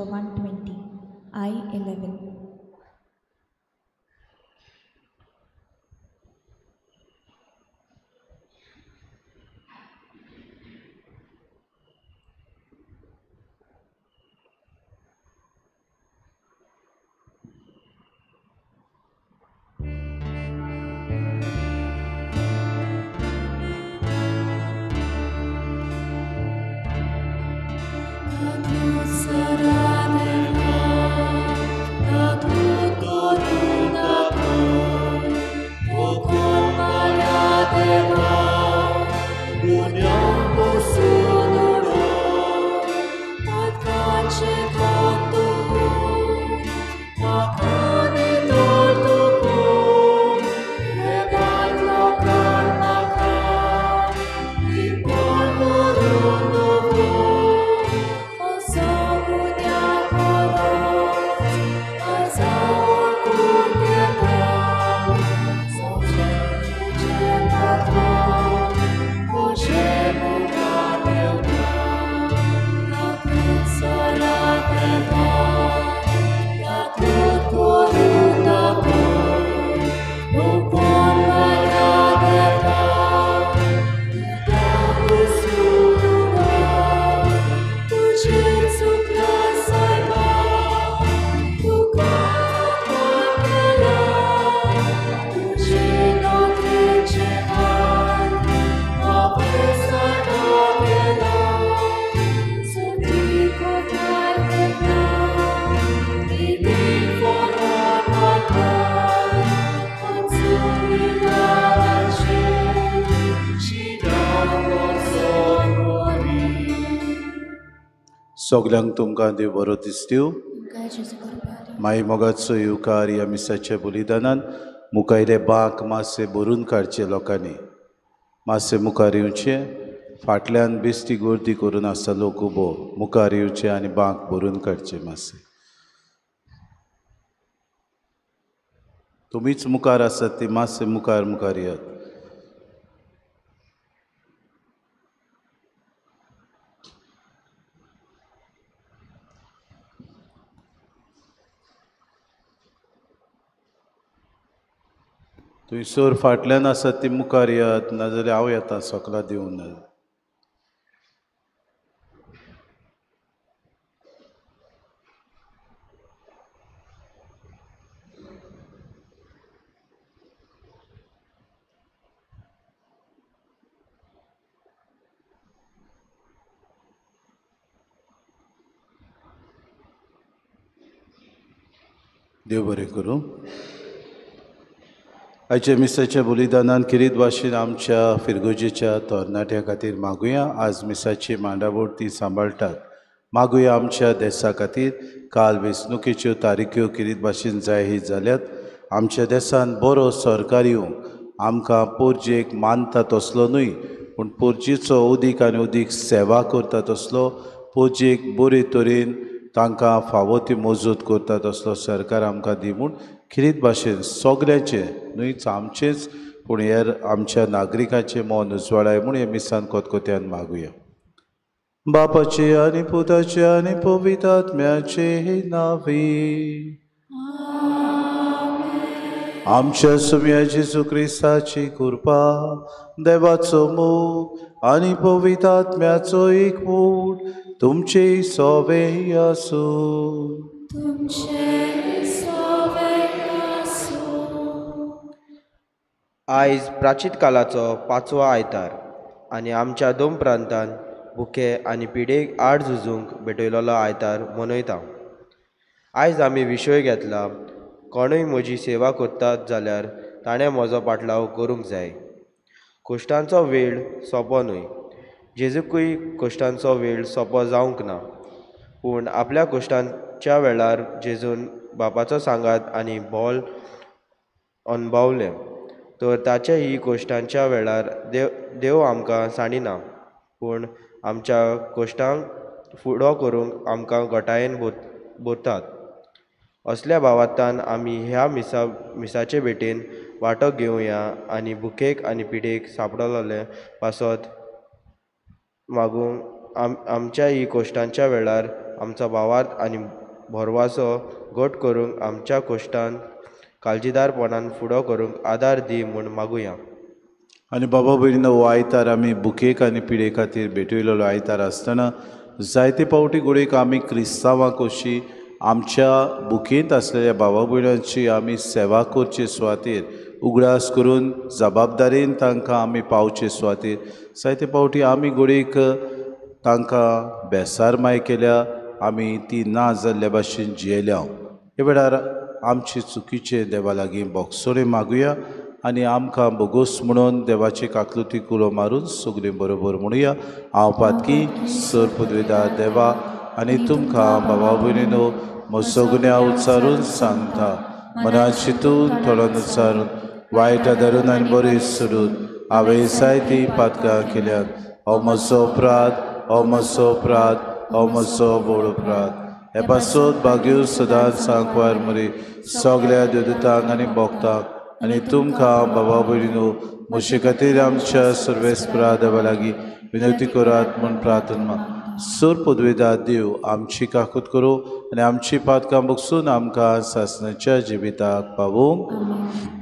120, I-11. सगल्यांक तुमकां देव बरो दिसतीव. माई मोगाचो येवकार ह्या मिसाच्या बलिदानान मुखायले बांक मातशें भरून काडचे. लोकांनी मातशें मुखार येवचें, फाटल्यान बेश्टी गर्दी करून आसा लोक उबो, मुखार येवचे आनी बांक भरून काडचे. मातशें तुमीच मुखार आसात ती मातशें मुखार मुखार येयात. थंयसर फाटल्यान आसात ती मुखार येयात, नाजाल्यार हांव येता सकला दिवन. देव बरें करूं. आयच्या मिसाच्या बलिदानान किरीत भाशेन आमच्या फिरगोजेच्या तरणाट्या खातीर मागुया. आज मिसाची मांडावळ ती सांबाळटात. मागुया आमच्या देसा खातीर. काल वेंचणुकेच्यो तारख्यो किरीत भाशेन जाहीर जाल्यात. आमच्या देसान बरो सरकार येवंक आमकां पोरजेक मानता तसलो न्हय, पूण पोरजेचो उदीक आनी उदीक सेवा करता तसलो, पोरजेक बरे तरेन तांकां फावो ती मजत करता तसलो सरकार आमकां दी म्हूण खिरीत भाशेन सगल्यांचें न्हयच आमचेंच पूण हेर आमच्या नागरिकांचें मन उजवाडाय म्हूण हे मिसान कोतकोत्यान मागुया. बापाचे आनी पुताचे आनी पवित्र आत्म्याचे नांवे आमच्या सुम्या जेजू क्रिस्ताची कृपा, देवाचो मोग आनी पवित्र आत्म्याचो एकवट तुमचे सोवे आसूं. आयज प्राचीत कालाचो पांचवो आयतार आनी आमच्या दोन प्रांतान भुके आनी पिडेक आड झुजूंक भेटयलेलो आयतार मनयता. आयज आमी विशय घेतला, कोणूय म्हजी सेवा करतात जाल्यार ताणें म्हजो पाटलाव करूंक जाय. कश्टांचो वेळ सोंपो न्हय, जेजूकूय कश्टांचो वेळ सोंपो जावंक ना, पूण आपल्या कश्टांच्या वेळार जेजून बापाचो सांगात आनी बोल अणभवलें तर ताचे ही कश्टांच्या वेळार देव आमकां सांडिना, पूण आमच्या कश्टांक फुडो करूंक आमकां घटायेन भरतात. असल्या भावार्थान आमी ह्या मिसाचे भेटेन वांटो घेवया आनी भुकेक आनी पिडेक सांपडलेले पासत मागूंक आमच्या ही कश्टांच्या वेळार आमचो भावार्थ आनी भरवासो घट करूंक आमच्या कोश्टान काळजीदारपणान फुडो करूंक आदार दी म्हूण मागुया. आनी बाबा भयणीनो, हो आयतार आमी बुकेक आनी पिडे खातीर भेटयलेलो आयतार आसतना जायते फावटी घडयेक आमी क्रिस्तांवां कशी आमच्या बुकेंत आसलेल्या बाबा भयणांची आमी सेवा करचे सुवातेर उगडास करून जबाबदारेन तांकां आमी पावचे सुवातेर जायते फावटी आमी घडयेक तांकां बेसारमाय केल्या, आमी ती ना जाल्ल्या भाशेन जियेल्या. हे वेळार आमचे चुकीचे देवा लागीं बोगसोडे मागुया आनी आमकां बोगोस म्हणून देवाचे काकलुती कुलो मारून सगळीं बरोबर म्हणुया. हांव पातकी सर पुदवेदार देवा आनी तुमकां बाबा भयणीनो म्हजो गुन्यांव उच्चारून सांगता, मनात चिंतून थोडोन उच्चारून वायट धरून आनी बरी सोडून हांवें जायतीं पातकां केल्यात. हो म्हजो अपराध, हो म्हजो अपराध, हो म्हजो व्हड अपराध. हे पासत भाग्यो सदांच सांकवार मरे सगळ्या देवदूतांक आनी भक्तांक आनी तुमकां बाबा भयणीनो म्हजे खातीर आमच्या सर्वेस्परा देवा लागीं विनवती करात म्हूण प्रार्थना. सर पदवेदार देव आमची काकूत करूं आनी आमची पातकां बगसून आमकां सासणाच्या जिविताक पावोवंक.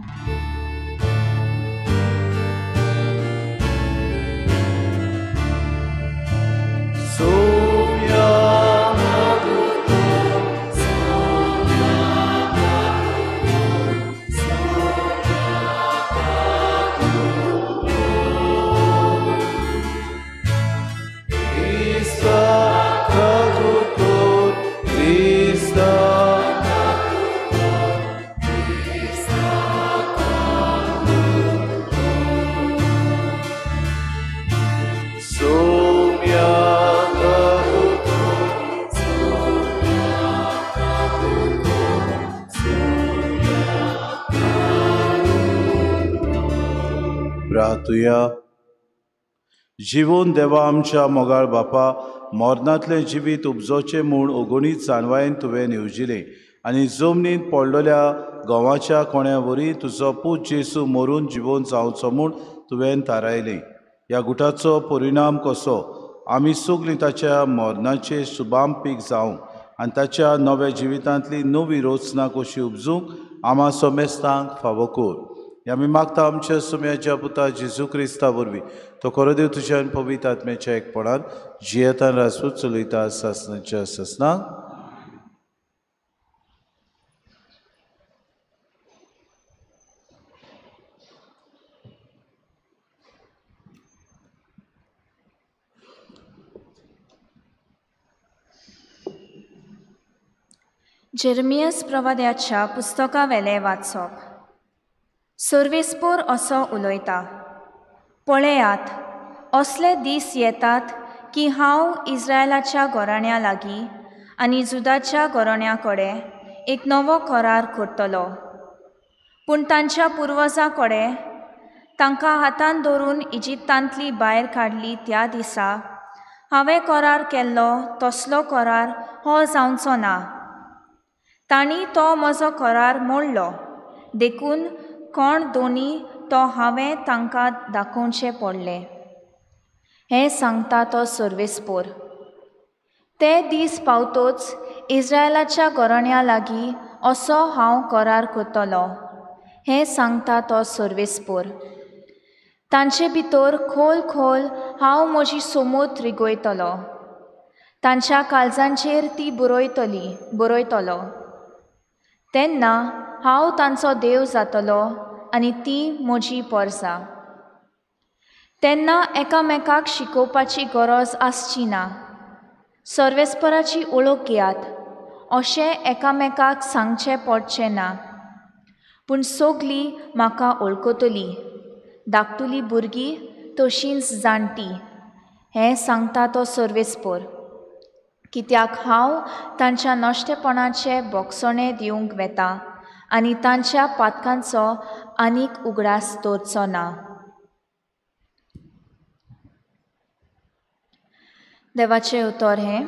जिवून देवा आमच्या मोगाळ बापा, मरणांतलें जिवीत उपजोचें म्हूण अगणीत जाणवायेन तुवें निवजिलें आनी जमनींत पडलेल्या गंवाच्या कोण्या वरी तुजो पूत जेजू मरून जिवोन जावचो म्हूण तुवें थारायलें. ह्या गुटाचो परिणाम कसो आमी सगळीं ताच्या मरणाचें सुबाम पीक जावंक आनी ताच्या नव्या जिवितांतली नवी रचना कशी उपजूंक आमा समेस्तांक फावो कर. आमी मागता आमच्या सुम्याच्या पुता जेजू क्रिस्ता वरवीं, तो खरो देव तुज्या आनी पवित्र आत्म्याच्या एकपणान जियेतान राजपूत चलयता सासणाच्या सासणाक. जेरमियस प्रवाद्याच्या पुस्तकावेलें वाचप. सर्वेस्पोर असो उलयता, पळयात असले दीस येतात की हांव इस्रायलाच्या घराण्या लागीं आनी जुदाच्या घराण्या कडेन एक नवो करार करतलो, पूण तांच्या पुर्वजां कडेन तांकां हातान धरून इजिप्तांतली भायर काडली त्या दिसा हांवें करार केल्लो तसलो करार हो जावचो ना. तांणी तो म्हजो करार मोडलो, देखून कोण दोनी तो हांवें तांकां दाखोवचें पडलें. हें सांगता तो सर्वेस्पोर. ते दीस पावतोच इस्रायलाच्या घराण्या लागीं असो हांव करार करतलो, हें सांगता तो सर्वेस्पोर. तांचे भितर खोल खोल हांव म्हजी सोमूत रिगयतलो, तांच्या काळजांचेर ती बरयतलो. तेन्ना हांव तांचो देव जातलो आनी ती म्हजी पोरसां. तेन्ना एकामेकाक शिकोवपाची गरज आसची ना. सर्वेस्पराची ओळख घेयात अशें एकामेकाक सांगचें पडचें ना, पूण सगळीं म्हाका वळखतलीं, धाकटुलीं भुरगीं तशींच जाणटी, हें सांगता तो सर्वेस्पोर. कित्याक हांव तांच्या नश्टेपणाचें बोगसणें दिवंक वेता आनी तांच्या पातकांचो आनीक उगडास दवरचो ना. देवाचें उतर हें.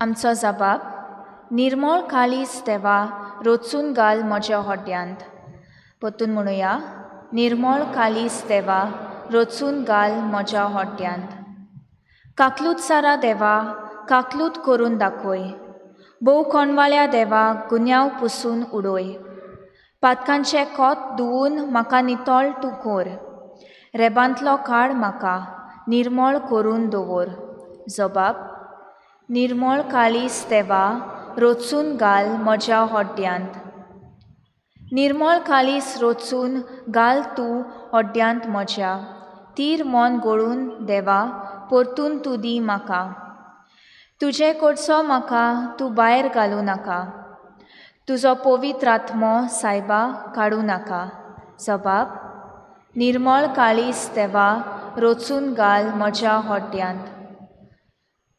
आमचो जबाब. निर्मळ काळीज देवा रचून घाल म्हज्या हड्ड्यांत. परतून म्हणुया, निर्मळ काळीज देवा रचून घाल म्हज्या हड्ड्यांत. काकलूत सारा देवा काकलूत करून दाखय. भोव कोणवाळ्या देवा गुन्यांव पुसून उडय. पातकांचें कोत धुवून म्हाका नितळ तूं कोर. रेबांतलो काड म्हाका निर्मळ करून दवर. जबाब निर्मळ काळीज देवा रोचून घाल म्हज्या होड्ड्यांत. निर्मळ काळीज रोचून घाल तूं होड्ड्यांत म्हज्या. तीर मन गळून देवा परतून तूं दी म्हाका. तुजे कडचो म्हाका तूं भायर घालूं नाका. तुजो पवित्र आत्मो सायबा काडूं नाका. जबाब निर्मळ काळीज देवा रोचून घाल म्हज्या होड्ड्यांत.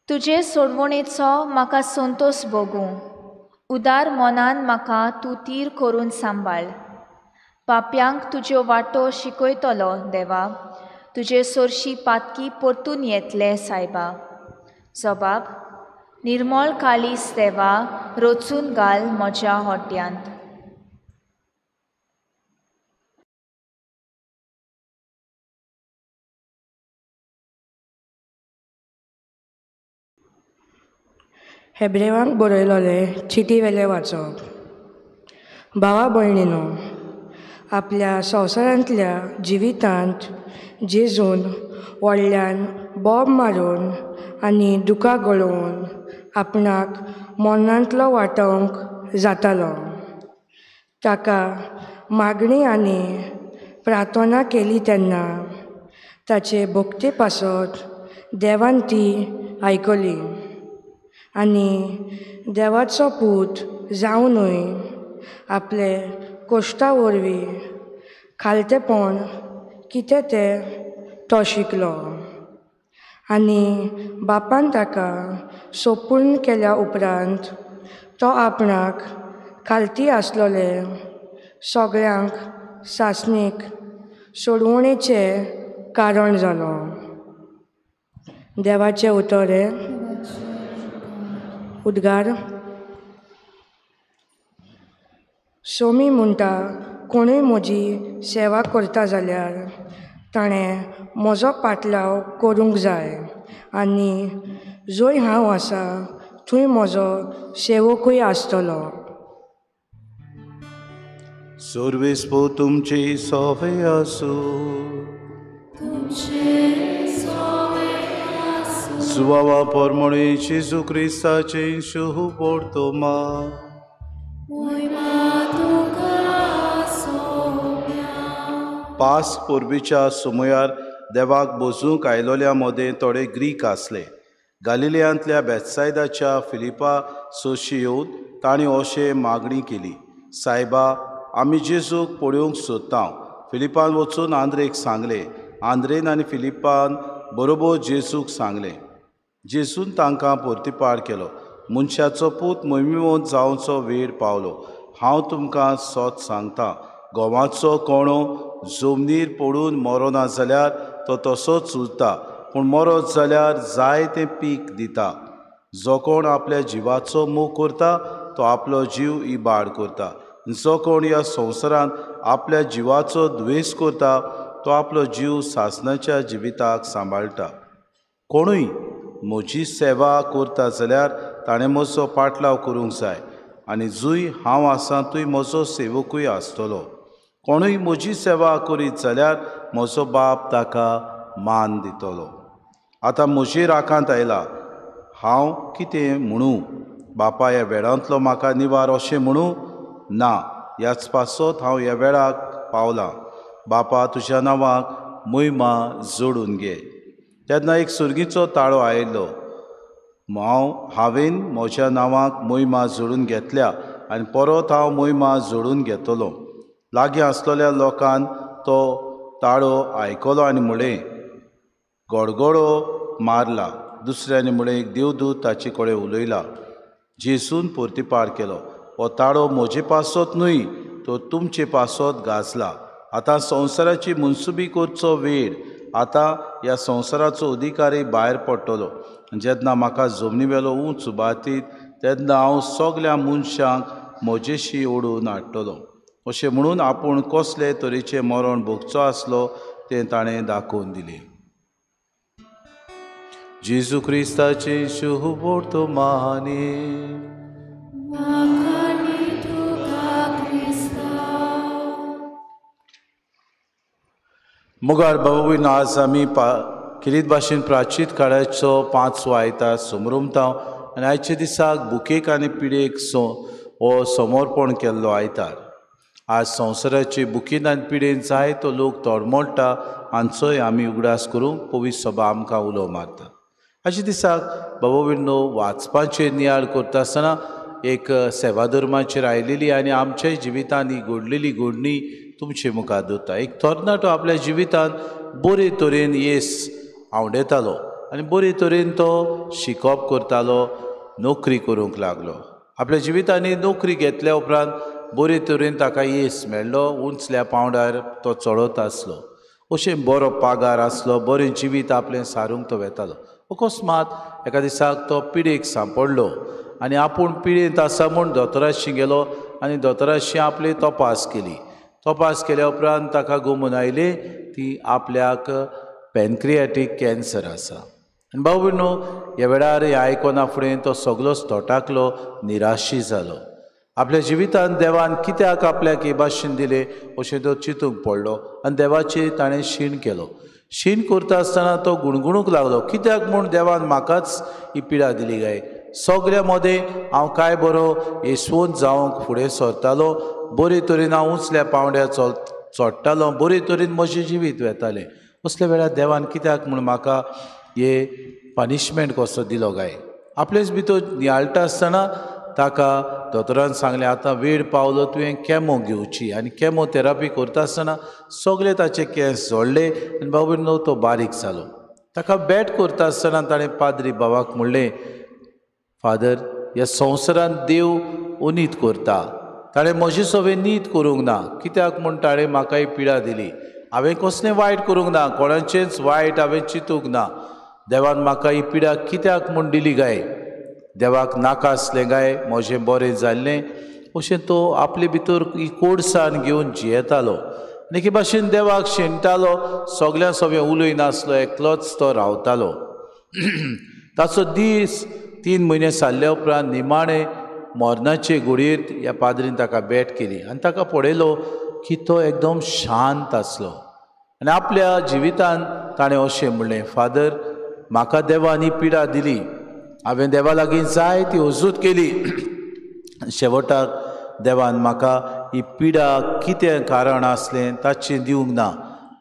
तुजे सोडवणेचो म्हाका संतोस भोगूं. उदार मनान म्हाका तूं तीर करून सांबाळ. पाप्यांक तुज्यो वाटो शिकयतलो देवा. तुजे सोरशी पातकी परतून येतले सायबा. जबाब निर्मळ काळीज देवा रोचून घाल म्हज्या होड्ड्यांत. हेब्रेवांक बरयलोले चिटी वेलें वाचप. भावा भयणीनो, आपल्या संवसारांतल्या जिवितांत जेजून व्हडल्यान बोब मारून आनी दुकां गळोवन आपणाक मरणांतलो वाटोवंक जातालो. ताका मागणी आनी प्रार्थना केली तेन्ना ताचे भक्ती पासत देवान ती आयकली आनी देवाचो पूत जावनूय आपले कोश्टा वरवीं खालतेपण कितें तें तो शिकलो आनी बापान ताका सोपूर्ण केल्या उपरांत तो आपणाक खालती आसलोले सगळ्यांक सासणीक सोडवणेचें कारण जालो. देवाचें उतर हें. उद्गार. सोमी म्हणटा, कोणूय म्हजी सेवा करता जाल्यार ताणें म्हजो पाटलाव करूंक जाय आनी जंय हांव आसा थंय म्हजो सेवकूय आसतलो. सर्वेस्पो तुमचे सोवे आसूं. सुवावा परमणे जेजू क्रिस्ताचे शुभ. पास परबीच्या सुमयार देवाक बोजूंक आयलोल्या मदें थोडे ग्रीक आसले. गालिलियांतल्या बेत्सायदाच्या फिलिपा सोशी येवन तांणी अशें मागणी केली, सायबा आमी जेजूक पळोवंक सोदता. फिलिपान वचून आंद्रेक सांगलें. आंद्रेन आनी फिलिपान बरोबर जेजूक सांगलें. जेजून तांकां परतिपार केलो, मनशाचो पूत मोहिमेवंत जावचो वेळ पावलो. हांव तुमकां सत सांगता, गोवाचो कोणो जमनीर पडून मरोना जाल्यार तो तसोच उरता, पूण मरत जाल्यार जायतें पीक दिता. जो कोण आपल्या जिवाचो मोग करता तो आपलो जीव इबाड करता. जो कोण ह्या संवसारांत आपल्या जिवाचो द्वेस करता तो आपलो जीव सासणाच्या जिविताक सांबाळटा. कोणूय म्हजी सेवा करता जाल्यार ताणें म्हजो पाटलाव करूंक जाय आनी जंय हांव आसा थंय म्हजो सेवकूय आसतलो. कोणूय म्हजी सेवा करीत जाल्यार म्हजो बाप ताका मान दितलो. आतां म्हजेर आकांत आयला, हांव कितें म्हणूं? बापा ह्या वेळांतलो म्हाका निवार अशें म्हणूं? ना, ह्याच पासत हांव ह्या वेळाक पावलां. बापा तुज्या नांवाक महिमा जोडून घे. तेन्ना एक सुर्गीचो ताळो आयलो, हांवें म्हज्या नांवाक महिमा जोडून घेतल्या आनी परत हांव महिमा जोडून घेतलो. लागीं आसलेल्या लोकान तो ताळो आयकलो आनी म्हळें, गडगडो मारला. दुसऱ्यांनी म्हळें, एक देवदूत ताचे कडेन उलयला. जेजून परतिपार केलो, हो ताळो म्हजे पासत न्हय तो तुमचे पासत गाजला. आतां संवसाराची मनसुबी करचो वेळ, आतां ह्या संवसाराचो अधिकारी भायर पडटलो. जेन्ना म्हाका जमनी वेलो उंच उबारतीत तेन्ना हांव सगल्या मनशांक म्हजेशी ओडून हाडटलो. अशें म्हणून आपूण कसले तरेचें मरण भोगचो आसलो तें ताणें दाखोवन दिलें. जेजू क्रिस्ताचे शुभवर्तमानी। मुगार बाबू आज आमी खेरीत भाशेन प्राचीत काळाचो पांचवो आयतार समरुमता आनी आयच्या दिसाक बुकेक आनी पिडेक हो समर्पण केल्लो आयतार। आज संवसाराचे बुकेन आनी पिडेन जाय तो लोक तोडमोडटा हांचोय आमी उगडास करूंक पवित्र सभा आमकां उलो मारता। आयच्या दिसाक बाबा भयणीनो वाचपाचेर नियाळ करता आसतना एक सेवाधर्माचेर आयलेली आनी आमच्या जिवितांत ही घडलेली घडणी तुमचे मुखार दवरता। एक तरणाटो आपल्या जिवितांत बरे तरेन येस आंवडेतालो आनी बरे तरेन तो शिकप करतालो, नोकरी करूंक लागलो। आपल्या जिवितांनी नोकरी घेतल्या उपरांत बरे तरेन ताका येस मेळ्ळो, उंचल्या पांवड्यार तो चडत आसलो, अशें बरो पागार आसलो, बरें जिवीत आपलें सारूंक तो वेतालो। अकस्मात एका दिसाक तो पिडेक सांपडलो आनी आपूण पिडेंत आसा म्हूण दोतोराशी गेलो आनी दोतोराशी आपली तपास केली। तपास केल्या उपरांत ताका गोमून आयली ती आपल्याक पॅनक्रियाटीक कॅन्सर आसा। आनी भाव भयणीनो ह्या वेळार हें आयकना फुडें तो सगळोच थोटाकलो, निराशी जालो। आपल्या जिवितांत देवान कित्याक आपल्याक हे भाशेन दिलें अशें तो चिंतूंक पडलो आनी देवाचेर ताणें शीण केलो। शीण करता आसतना तो गुणगुणूंक लागलो, कित्याक म्हूण देवान म्हाकाच ही पिडा दिली काय? सगळ्या मदें हांव काय बरो येसवंत जावंक फुडें सरतालो, बरे तरेन हांव उंचल्या पांवड्यार चडटालो, बरे तरेन म्हजें जिवीत वेतालें। असल्या वेळार देवान कित्याक म्हूण म्हाका हे पनिशमेंट कसो दिलो काय? आपलेच भितर नियाळटा आसतना ताका दोतोरान सांगलें, आतां वेळ पावलो, तुवें कॅमो घेवची। आनी कॅमो थेरपी करता आसतना सगळे ताचे केंस झडले आनी बाबा न्हू तो बारीक जालो। ताका बेट करता आसतना ताणें पाद्री बाबाक म्हणलें, फादर, ह्या संवसारांत देव अनीत करता, ताणें म्हजे सवें नीत करूंक ना, कित्याक म्हूण ताणें म्हाका ही पिडा दिली? हांवें कसलें वायट करूंक ना, कोणाचेंच वायट हांवें चिंतूंक ना, देवान म्हाका ही पिडा कित्याक म्हूण दिली काय? देवाक नाका आसलें काय म्हजें बरें जाल्लें? अशें तो आपले भितर ही कोडसाण घेवन जियेतालो आनी एके भाशेन देवाक शिणटालो, सगळ्यां सवें उलयनासलो, एकलोच तो रावतालो। ताचो दीस 3 म्हयने सारल्या उपरांत निमाणें मरणाचे घडयेर ह्या पाद्रीन ताका भेट केली आनी ताका पळयलो की तो एकदम शांत आसलो आनी आपल्या जिवितांत ताणें अशें म्हणलें, फादर, म्हाका देवान ही पिडा दिली, हांवें देवा लागीं जाय ती अजूत केली, शेवटाक देवान म्हाका ही पिडा कितें कारण आसलें ताचें दिवंक ना,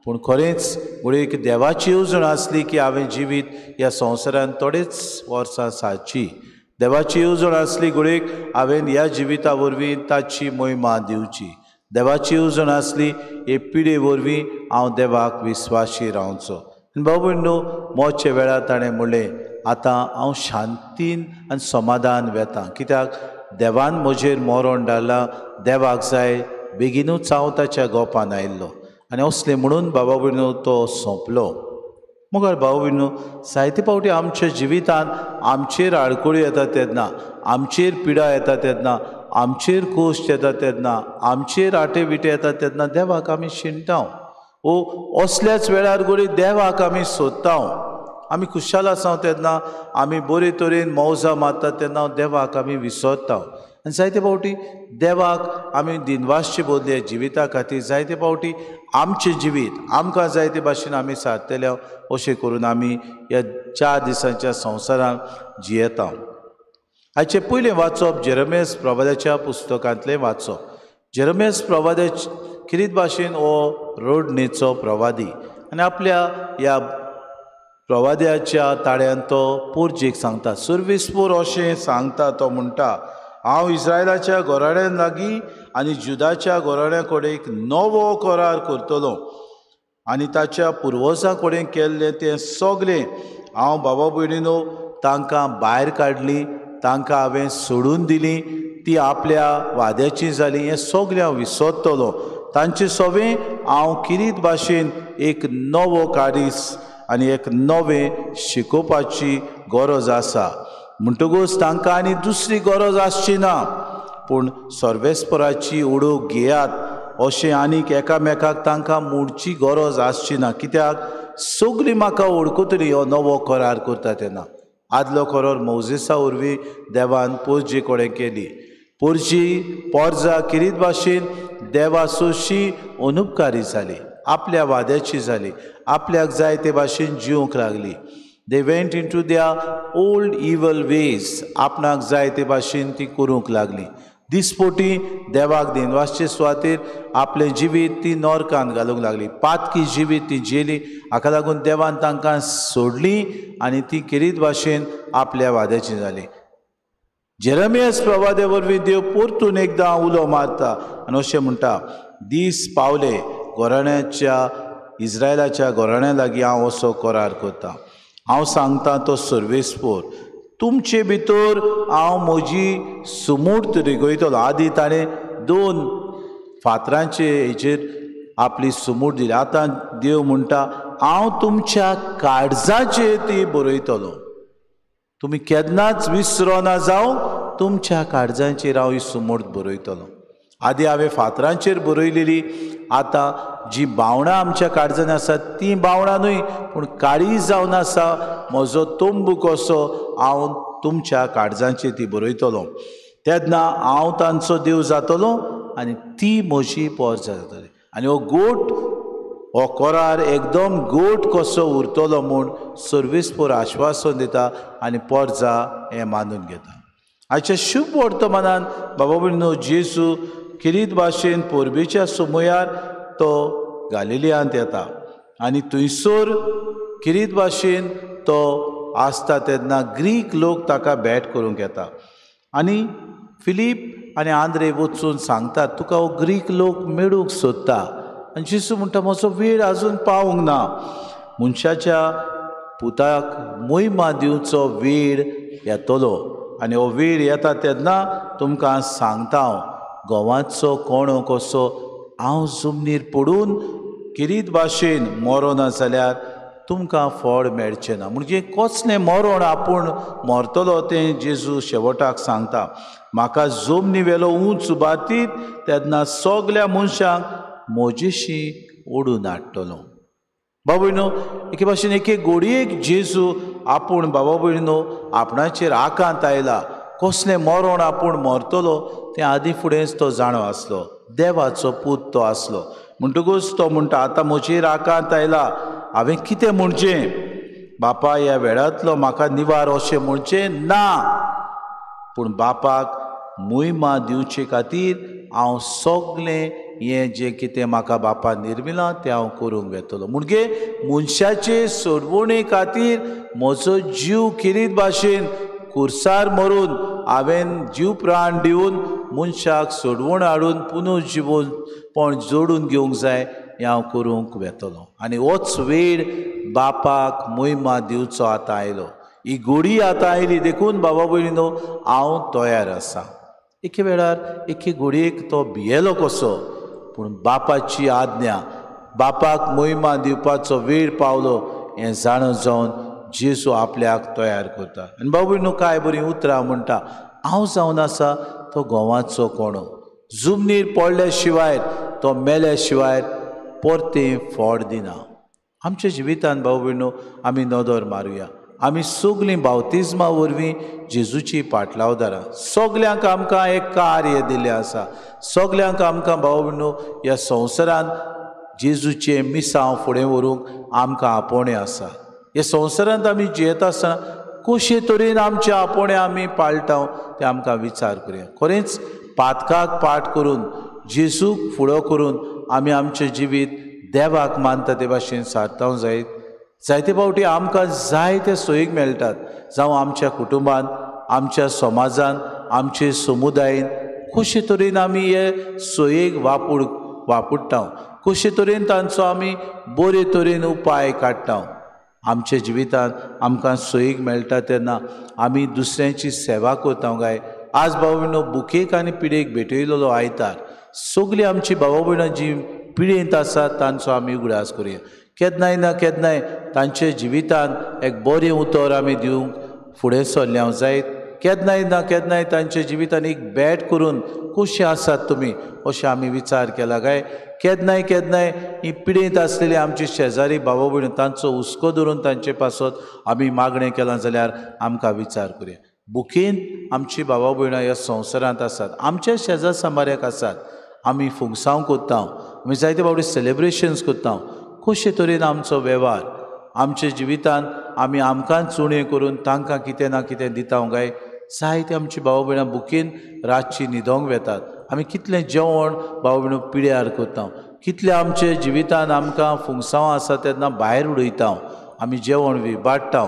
पूण खरेंच घडये एक देवाची येवजण आसली की हांवें जिवीत ह्या संवसारांत थोडेच वर्सां सारची, देवाची येवजण आसली घडयेक हांवें ह्या जिविता वरवीं ताची महिमा दिवची, देवाची येवजण आसली हे पिडे वरवीं हांव देवाक विस्वाशी रावचो। आनी बाबा भयणीनो मोचे वेळार ताणें म्हणलें, आतां हांव शांतीन आनी समाधान वेता, कित्याक देवान म्हजेर मरण धाडलां, देवाक जाय बेगीनूच हांव ताच्या गोपान आयिल्लो। आनी असलें म्हणून बाबा भयणीनो तो सोंपलो। मुखार भाव भयणीनो जायते फावटी आमच्या जिवितांत आमचेर आडखळी येता तेन्ना, आमचेर पिडा येता तेन्ना, आमचेर कोश्ट येता तेन्ना, आमचेर आटे विटे येता तेन्ना देवाक आमी शिणटा ओ असल्याच वेळार घडये देवाक आमी सोदता। आमी खुशाल आसा तेन्ना, आमी बरे तरेन मौजा मारता तेन्ना देवाक आमी विसरता आनी जायते फावटी देवाक आमी दिनवासचे बदले जिविता खातीर जायते फावटी आमचें जिवीत आमकां जाय ते भाशेन आमी सारतले अशें करून आमी ह्या 4 दिसांच्या संवसारांत जियेता। हाचें पयलें वाचप जेरमेस प्रवाद्याच्या पुस्तकांतलें वाचप। जेरमेस प्रवाद्या खेरीत भाशेन हो रडणेचो प्रवादी आनी आपल्या ह्या प्रवाद्याच्या ताळ्यान तो पोरजेक सांगता, सुर्विसपूर अशें सांगता। तो म्हणटा, हांव इस्रायलाच्या घराण्यां लागीं आनी जुदाच्या घराण्या कडेन एक नवो करार करतलो आनी ताच्या पुर्वजां कडेन केल्लें तें सगळें हांव बाबा भयणीनो तांकां भायर काडली, तांकां हांवें सोडून दिली, ती आपल्या वाद्याची जाली, हें सगळें हांव विसरतलो। तांचे सवें हांव किरीत भाशेन एक नवो काडीस आनी एक नवें शिकोवपाची गरज आसा, म्हणटकूच तांकां आनी दुसरी गरज आसची ना, पूण सर्वेस्पराची उडोव घेयात अशें आनीक एकामेकाक तांकां मोडची गरज आसची ना, कित्याक सगळीं म्हाका वळखतली. हो नवो करार करता तेन्ना आदलो करार मोजेसा वरवीं देवान पोरजी कडेन केली. पोरजी पोरजा किरीत भाशेन देवा सोशी अनुपकारी जाली, आपल्या वाद्याची जाली, आपल्याक जाय ते भाशेन जिवंक लागली. They went into their old evil ways. आपणाक जाय ते भाशेन ती करूंक लागली. दिसपोटी देवाक दिनवासचे सुवातेर आपलें जिवीत ती नोरकान घालूंक लागली. पातकी जिवीत ती जेली. हाका लागून देवान तांकां सोडली आनी ती किरीत भाशेन आपल्या वाद्याची जाली. जेरमियस प्रवादे वरवीं देव परतून एकदां उलो मारता आनी अशें म्हणटा, दीस पावले घराण्याच्या इस्रायलाच्या घराण्या लागीं हांव असो करार करता. हांव सांगता तो सर्वेस्पोर, तुमचे भितर हांव म्हजी सुमूर्त रिगयतलो. आदी ताणें 2 फातरांचे हेचेर आपली सुमूर्त दिली. आतां देव म्हणटा हांव तुमच्या काळजाचेर ती बरयतलो. तुमी केन्नाच विसरोना जावं तुमच्या काळजांचेर हांव ही सुमूर्त बरयतलो. आदी हांवें फातरांचेर बरयलेली, आतां जी भावणां आमच्या काळजान आसा ती भावणां न्हय पूण काळी जावन आसा म्हजो तंबू कसो हांव तुमच्या काळजांचेर ती बरयतलो. तेन्ना हांव तांचो देव जातलो आनी ती म्हजी पोरजा जातली. आनी हो गोट, हो करार एकदम गोट कसो उरतलो म्हूण सर्वेस्पोर आश्वासन दिता आनी पोरजा हें मानून घेता. आयच्या शुभ वर्तमानान बाबा भयणीनो, जेजू किरीत भाशेन पोरबेच्या सुमयार तो गालिलियांत येता आनी थंयसर किरीत भाशेन तो आसता तेन्ना ग्रीक लोक ताका भेट करूंक येता आनी फिलीप आनी आंद्रे वचून सांगतात, तुका हो ग्रीक लोक मेळूंक सोदता. आनी जेजू म्हणटा म्हजो वेळ आजून पावूंक ना. मनशाच्या पुताक मोहिमा दिवचो वेळ येतलो आनी हो वेळ येता तेन्ना तुमकां सांगता हांव, गोवाचो कोणो कसो हांव जमनीर पडून किरीत भाशेन मरोना जाल्यार तुमकां फळ मेळचें ना. म्हणजे कसलें मरण आपूण मरतलो तें जेजू शेवटाक सांगता. म्हाका जमनी वेलो उंच उबारतीत तेन्ना सगल्या मनशांक म्हजेशी ओडून हाडटलो. बाबा भयणीनो, एके भाशेन एके गोडयेक जेजू आपूण बाबा भयणीनो आपणाचेर आकांत आयला, कसलें मरण आपूण मरतलो तें आदीं फुडेंच तो जाणो आसलो. देवाचो पूत तो आसलो. म्हणटकूच तो म्हणटा आतां म्हजेर आकांत आयला, हांवें कितें म्हणचें? बापा ह्या वेळांतलो म्हाका निवार अशें म्हणचें ना, पूण बापाक मोहिमा दिवचे खातीर हांव सगलें हें जें कितें म्हाका बापान निर्मिलां तें हांव करूंक वेतलो. म्हणजे मनशाचे सोडवणे खातीर म्हजो जीव किरीत भाशेन कुर्सार मरून हांवें जीव प्राण दिवन मनशाक सोडवण हाडून पुनर्जिवन पण जोडून घेवंक जाय हें हांव करूंक वेतलो. आनी होच वेळ बापाक मोहिमा दिवचो आतां आयलो. ही गोडी आतां आयली देखून बाबा भयणीनो हांव तयार आसा. एके वेळार एके गोडयेक तो भियेलो कसो, पूण बापाची आज्ञा, बापाक मोहिमा दिवपाचो वेळ पावलो हें जाणो जावन जेजू आपल्याक तयार करता. आनी बाबा भयणीनो कांय बरीं उतरां म्हणटा, हांव जावन आसा तो गोवाचो कोणो, जमनीर पडल्या शिवाय तो मेल्या शिवाय परतें फळ दिना. आमच्या जिवितान बाबा भयणीनो आमी नदर मारुया. आमी सगळीं बावतिज्मा वरवीं जेजूची पाटलावदारां. सगल्यांक आमकां एक कार्य दिल्लें आसा. सगल्यांक आमकां बाबा भयणीनो ह्या संवसारान जेजूचें मिसांव फुडें व्हरूंक आमकां आपोवणें आसा. ह्या संवसारांत आमी जियेता आसतना कशे तरेन आमचे आपोवणें आमी पाळटा तें आमकां विचार करुया. खरेंच पातकाक पाठ करून जेजूक फुडो करून आमी आमचें जिवीत देवाक मानता ते भाशेन सारतावंक जायत. जायते फावटी आमकां जायते सोयीक मेळटात, जावं आमच्या कुटुंबान, आमच्या समाजान, आमचे समुदायेन कशे तरेन आमी हे सोयेक वापरता, कशे तरेन तांचो आमी बरे तरेन उपाय काडटा. आमच्या जिवितांत आमकां सोयीक मेळटा तेन्ना आमी दुसऱ्यांची सेवा करता काय? आज बाबा भयणीनो बुकेक आनी पिडेक भेटयलेलो आयतार सगळीं आमची बाबा भयणां जी पिडेंत आसात तांचो आमी उगडास करुया. केन्नाय ना केन्नाय तांच्या जिवितांत एक बरें उतर आमी दिवंक फुडें सरल्या जायत. केन्नाय ना केन्नाय तांच्या जिवितान एक भेट करून कशी आसात तुमी अशें आमी विचार केला काय? केन्नाय केन्नाय ही पिडेंत आसलेली आमची शेजारी बाबा भयण तांचो हुस्को धरून तांचे पासत आमी मागणें केलां जाल्यार आमकां विचार करुया. बुकेन आमची बाबा भयणां ह्या संवसारांत आसात, आमच्या शेजार समाऱ्याक आसात. आमी फुगसांव करता, आमी जायते फावटी सेलेब्रेशन्स करता. कशे तरेन आमचो वेव्हार आमच्या जिवितान आमी आमकांच उणें करून तांकां कितें ना कितें दिता काय? जायते आमची भाव भयणां बुकेन रातची न्हिदोंक वेतात. आमी कितलें जेवण भाव भयणो पिड्यार करता, कितलें आमच्या जिवितान आमकां फुंगसांव आसा तेन्ना भायर उडयता, आमी जेवण विबाडटा.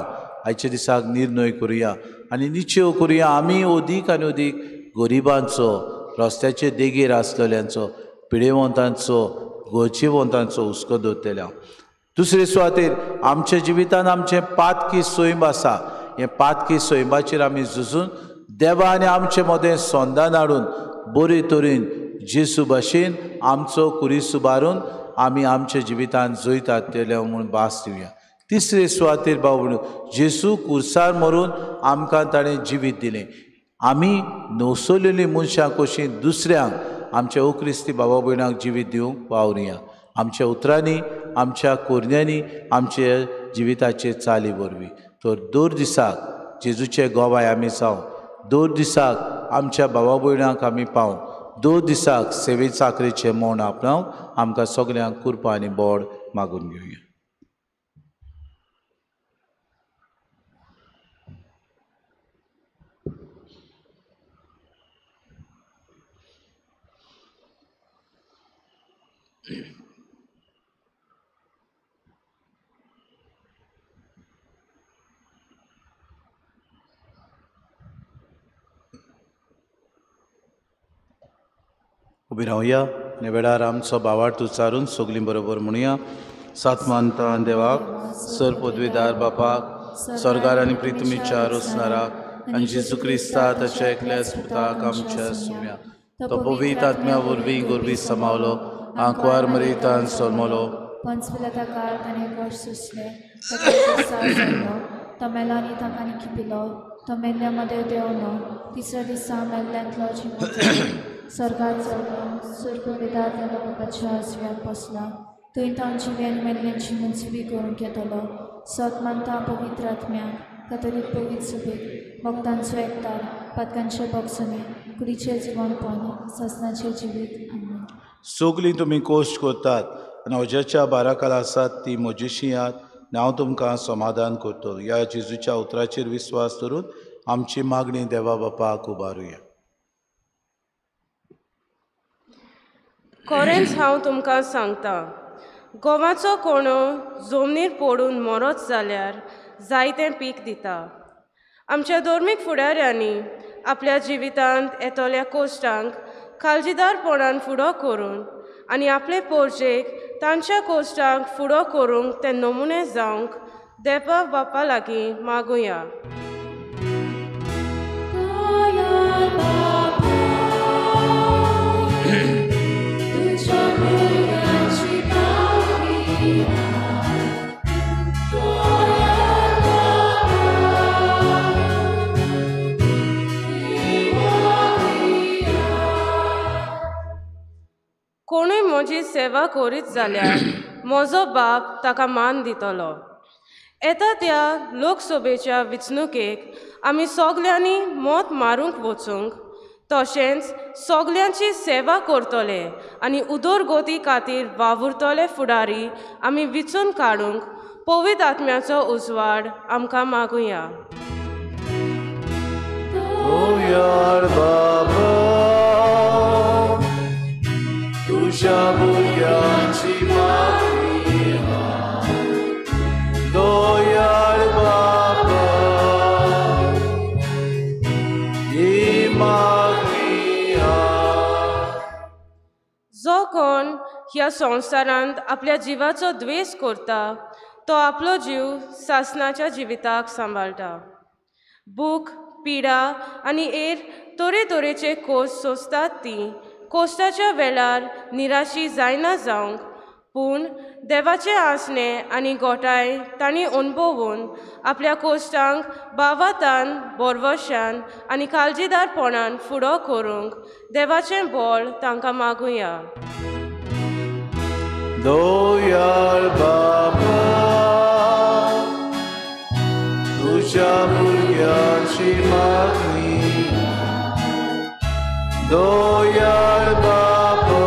आयच्या दिसाक निर्णय करुया आनी निश्चय करुया आमी अदीक आनी अदीक गरिबांचो, रस्त्याचे देगेर आसलेल्यांचो, पिडेवंतांचो, गरजेवंतांचो हुस्को दवरतल्या. दुसरे सुवातेर आमच्या जिवितान आमचें पातकी सैम आसा. हें पातकी सैमाचेर आमी झुजून देवा आनी आमचे मदें संदान हाडून बरे तरेन जेजू भाशेन आमचो कुरीस उबारून आमी आमच्या जिवितान जैतात तेल्या म्हूण भास दिवया. तिसरे सुवातेर भाव जेजू कुर्सार मरून आमकां ताणें जिवीत दिलें. आमी नवसलेलीं मनशां कशीं दुसऱ्यांक आमच्या ओक्रिस्ती बाबा भयणांक जिवीत दिवंक वावरुया. आमच्या उतरांनी, आमच्या कोरण्यांनी, आमच्या जिविताचे चाली वरवीं. तर दर दिसाक जेजूचे गोवाय आमी जावं, दर दिसाक आमच्या बाबा भयणांक आमी पावूं, दर दिसाक सेवे चाकरेचें मौन आपणावंक आमकां सगल्यांक कृपा आनी बोड मागून घेवया. उबी रावया आनी वेळार आमचो भावार्थ उच्चारून सगलीं बरोबर म्हणुया. सात मानता देवाक, सर पदवीदार बापाक, स्वर्गार आनी प्रिथ्वीच्या रोसणाराक आनी जेजू क्रिस्ता ताच्या एकल्या पुताक आमच्या सुम्या, तो पवित्र आत्म्या वरवीं गोरवी समावलो, आंकवार मरेतान सोलमलो, पंचविलता काळ ताणें कश्ट सोंसले, ताका जालो, तो मेलो आनी ताका निखिपिलो, तो मेल्ल्या मदें देंवलो, तिसऱ्या दिसा मेल्ल्यांतलो जिवो जालो, स्वर्गात चडलो, सुर्गविदार जालो, बापाच्या आसव्याक बसला, थंय तावन जिवे आनी मेल्ल्यांची मुंजबी करूंक येतलो. सत मानता पवित्र आत्म्याक, कातोलीक पवित्र सभेक, भक्तांचो एकतार, पातकांचे भोगसणे, कुडीचें जिवनपण, सासणाचें जिवीत. आमेन. सगलीं तुमी कोश्ट करतात आनी अज्याच्या बाराकाल आसात ती म्हजेशी यात आनी हांव तुमकां समाधान करतलो. ह्या जेजूच्या उतराचेर विस्वास धरून आमची मागणी देवा बापाक उबारुया. खरेंच हांव तुमकां सांगता, गोवाचो कोणो जमनीर पडून मरत जाल्यार जायतें पीक दिता. आमच्या धर्मीक फुडाऱ्यांनी आपल्या जिवितांत येतल्या कोश्टांक काळजीदारपणान फुडो करून आनी आपले पोरजेक तांच्या कोश्टांक फुडो करूंक ते नमुने जावंक देवा बापा लागीं मागुया. कोणूय म्हजी सेवा करीत जाल्यार म्हजो बाप ताका मान दितलो. येता त्या लोकसभेच्या वेंचणुकेक आमी सगल्यांनी मत मारूंक वचूंक, तशेंच सगल्यांची सेवा करतले आनी उदरगती खातीर वावुरतले फुडारी आमी वेंचून काडूंक पवित्र आत्म्याचो उजवाड आमकां मागुया. तुज्या भुरग्यांची मागणी दयाळ बाबा, ही मागणी. जो कोण ह्या संवसारांत आपल्या जिवाचो द्वेश करता तो आपलो जीव सासणाच्या जिविताक सांबाळटा. भूक, पिडा आनी हेर तरेतरेचे कोश सोंसतात ती कोश्टाच्या वेळार निराशी जायना जावंक पूण देवाचें आसणें आनी गोठाय तांणी अणभवून आपल्या कोश्टांक भावातान बोरवशान आनी काळजीदारपणान फुडो करूंक देवाचें बळ तांकां मागुया. दयाळ बाबा तुझ्या भुरग्यांची मागणी, दयाळ बाबा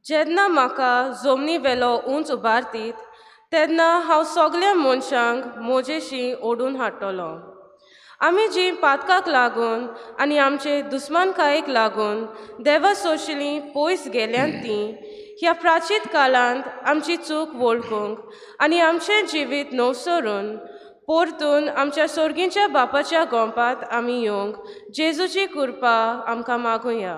जेन्ना म्हाका जमनी वेलो उंच उबारतीत तेन्ना हांव सगल्या मनशांक म्हजेशी ओडून हाडटलो. आमी जी पातकाक लागून आनी आमचे दुस्मानकायेक लागून देवा सोशिलीं पयस गेल्यांत तीं ह्या प्राचीत काळांत आमची चूक वळखूंक आनी आमचें जिवीत नवसरून परतून आमच्या सोर्गींच्या बापाच्या गोंपात आमी येवंक जेजूची कृपा आमकां मागुया.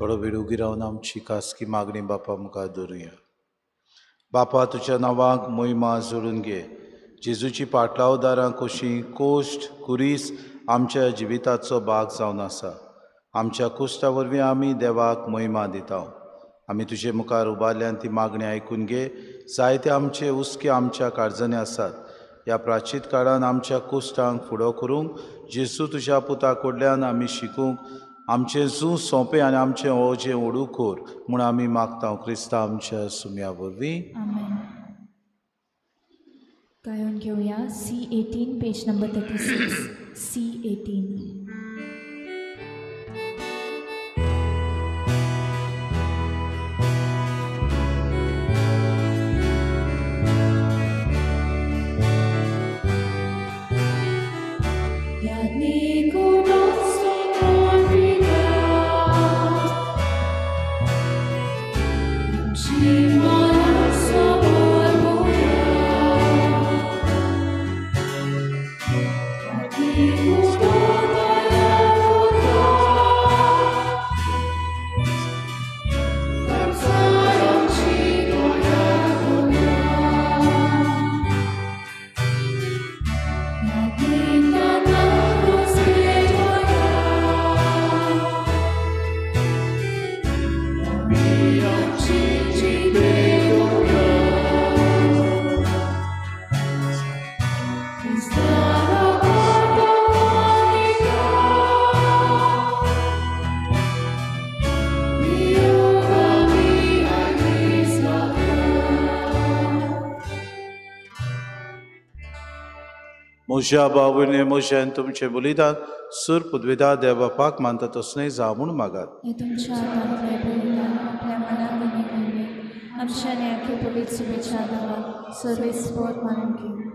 थोडो वेळ उगी रावन आमची खासगी मागणी बापा मुखार दवरुया. बापा तुज्या नांवाक मोहिमा जोडून घे. जेजूची पाटलावदारां कशी कोश्ट कुरीस आमच्या जिविताचो भाग जावन आसा. आमच्या कोश्टा वरवीं आमी देवाक मोहिमा दिता. आमी तुजे मुखार उबारल्यान ती मागणी आयकून घे. जायते आमचे हुस्के आमच्या काळजांनी आसात. ह्या प्राचीत काळान आमच्या कोश्टांक फुडो करूंक जेजू तुज्या पुता कडल्यान आमी शिकूंक आमचें जूं सोंपें आनी आमचें ओजें ओडू कोर म्हूण आमी मागता क्रिस्ता आमच्या सुम्या वरवीं. गायोन घेवया C18 page number 36. C18. म्हज्या बावूने म्हज्यान तुमचें बलिदान सूर पुदविदा देव बापाक मानता तसलें जावं म्हूण मागात. तुमच्या हातांतलें बलिदान आपल्या मनाक आनी मोहिमेक आमच्या न्यायाचे पवित्र शुभेच्छा देवा सर्वेस्पोर मानून घेवं.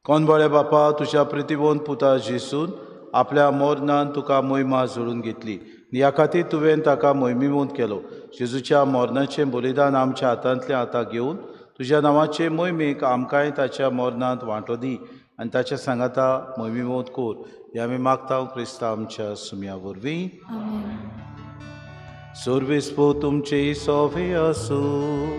कोण बऱ्या बापा तुज्या प्रितिवंत पुता जेसून आपल्या मोरनान तुका मोहिमा जोडून घेतली. ह्या खातीर तुवें ताका मोहिमेवंत केलो. जेजूच्या मोरनाचें बलिदान आमच्या हातांतलें आतां घेवन तुज्या नांवाचे मोहिमेक आमकांय ताच्या मोरनांत वांटो दी आनी ताच्या सांगाता मोहिमेवंत कोर. हें आमी मागता क्रिस्ता आमच्या सुम्या वरवीं. सर्वेस्पोर तुमचे सोवे आसूं.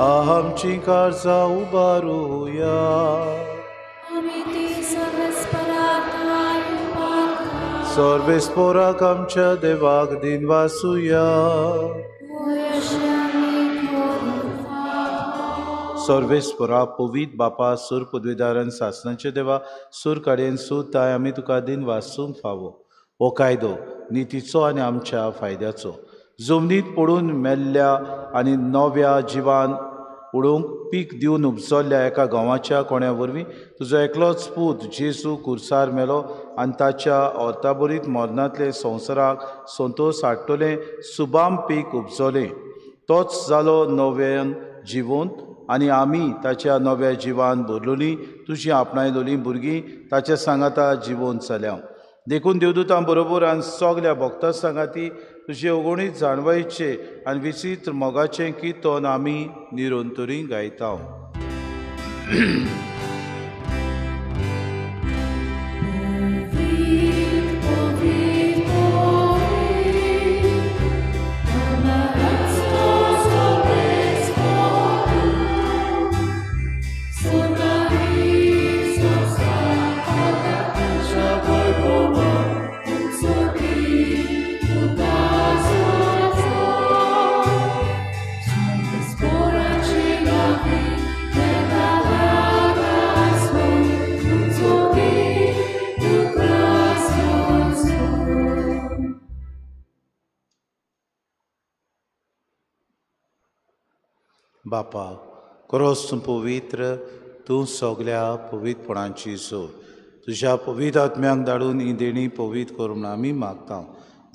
आमची काळजां उबारुया. सर्वेस्पोराक आमच्या देवाक दिनवासुया. सर्वेस्पोरा पवीत बापा सूर पदवीदारान सासनाचे देवा सूर कडेन सूर ताय आमी तुका दिनवासूंक फावो. हो कायदो नितीचो आनी आमच्या फायद्याचो. जमनीत पडून मेल्ल्या आनी नव्या जिवान उडोवंक पीक दिवन उपजल्ल्या एका गांवाच्या कोण्या वरवीं तुजो एकलोच पूत जेजू कुर्सार मेलो आनी ताच्या अर्ताबरीत मरणांतले संवसाराक संतोश हाडटलें सुबाम पीक उपजलें. तोच जालो नव्यान जिवंत आनी आमी ताच्या नव्या जिवान भरलोलीं तुजी आपणायलोलीं भुरगीं ताच्या सांगाता जिवंत जाल्या. देखून देवदूतां बरोबर आनी सगल्या भक्तां सांगाती तुजे अगणीत जाणवायचे आनी विचित्र मोगाचें किर्तन आमी निरंतरी गायता. बापा खरोच तूं पवित्र, तूं सगल्या पवित्रपणाची सोड. तुज्या पवित्र आत्म्यांक धाडून ही देणी पवित्र कर म्हूण आमी मागता.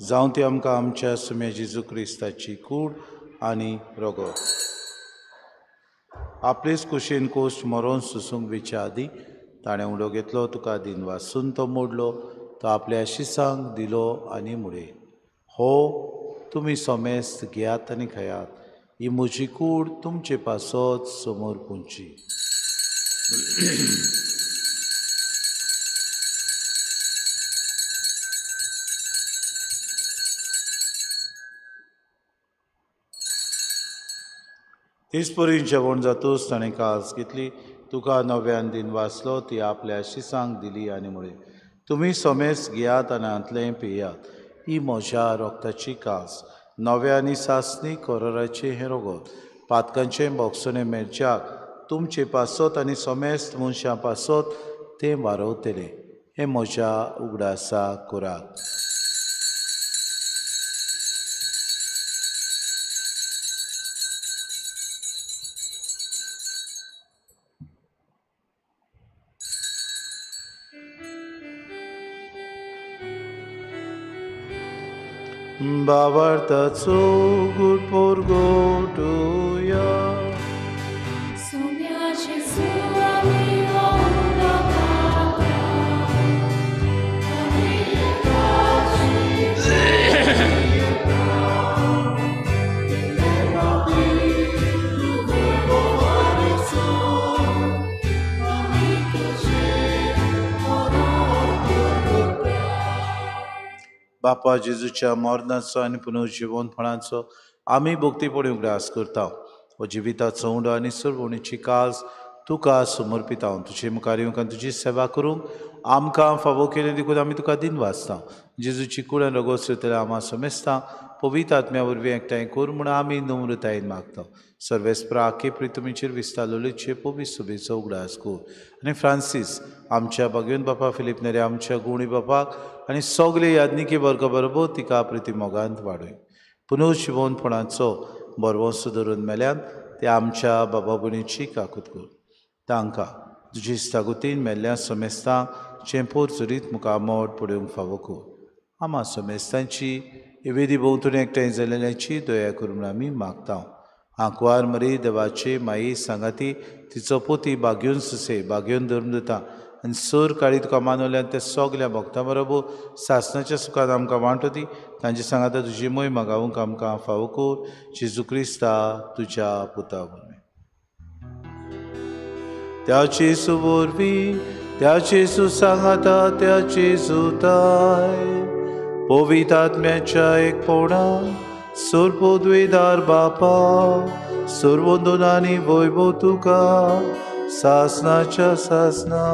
जावं ती आमकां आमच्या सुम्या जेजू क्रिस्ताची कूड आनी रगत. आपलेच कुशीन कोश्ट मरोन सुसूंक वेच्या आदीं ताणें उडो घेतलो, तुका दिन वासून तो मोडलो, तो आपल्या शिसांक दिलो आनी मुडे, हो तुमी सोमेस्त घेयात आनी खायात, ही म्हजी कूड तुमचे पासत समोर पुंची. तेच परी जेवण जातूच ताणें कास घेतली, तुका नव्यान दिन वाचलो, ती आपल्या शिसांक दिली आनी म्हळें, तुमी सोमेस घेयात आनी हांतलें पियात, ही म्हज्या रोगताची कास, नव्या आनी सासणी कोरोराचें हें रोगत, पातकांचें बोगसणें मेळच्याक तुमचे पासत आनी सोमेस्त मनशां पासत तें वारवतलें, हें म्हज्या उगडासा करात. भावार्थाचो गुड पोरगोटुया. बापा जेजूच्या मरणाचो आनी पुनर्जिवनपणाचो आमी भक्तीपणी उगडास करता. हो जिविताचो उंडो आनी सरवणीची काज तुका समर्पिता. तुजे मुखार येवंक आनी तुजी सेवा करूंक आमकां फावो केलें देखून आमी तुका दिन वाचता. जेजूची कूड आनी रगत सोयतल्या आमा समेस्ता पवित्र आत्म्या वरवीं एकठांय कर म्हूण आमी नम्रतायेन मागता. सर्वेस्परा आखे प्रितुमीचेर विस्तारलेचे पवित्र सुबेचो उगडास कर आनी फ्रांसीस आमच्या बागेवन बापा फिलीप नेरे आमच्या गुणी बापाक आनी सगळे यादनिके वर्गा बरोबर तिका प्रिती मोगांत वाडय. पुनर्जिवनपणाचो बरवंसो धरून मेल्यान ते आमच्या बाबा भयणीची काकूत कर. तांकां तुजी इस्तागुतीन मेल्ल्या समेस्तांक चेंपोर चरीत मुखार मोड पळोवंक फावो कर. आमा समेस्तांची वेदी भोंवतणी एकठांय जाल्ल्याची दया कर म्हूण आमी मागता. आंकवार मरी देवाची माई सांगाती तिचो पोती बागेवन सुसे बागेवन धर्म दिता आनी सर काळी तुका मानवल्यान ते सगल्या भक्तां बरोबर सासणाच्या सुखान आमकां वांटो दी. तांचे सांगाता तुजी मोय मागावंक आमकां फावो कर. जेजू क्रिस्ता तुज्या पुता वरवीं. त्या जेजू वरवीं, त्या जेजू सांगाता, त्या जेजूताय पवित्र आत्म्याच्या एकपणान सर्वद्वेदार बापा सर्वंदनानी वैभव तुका सासनाच्या सासना.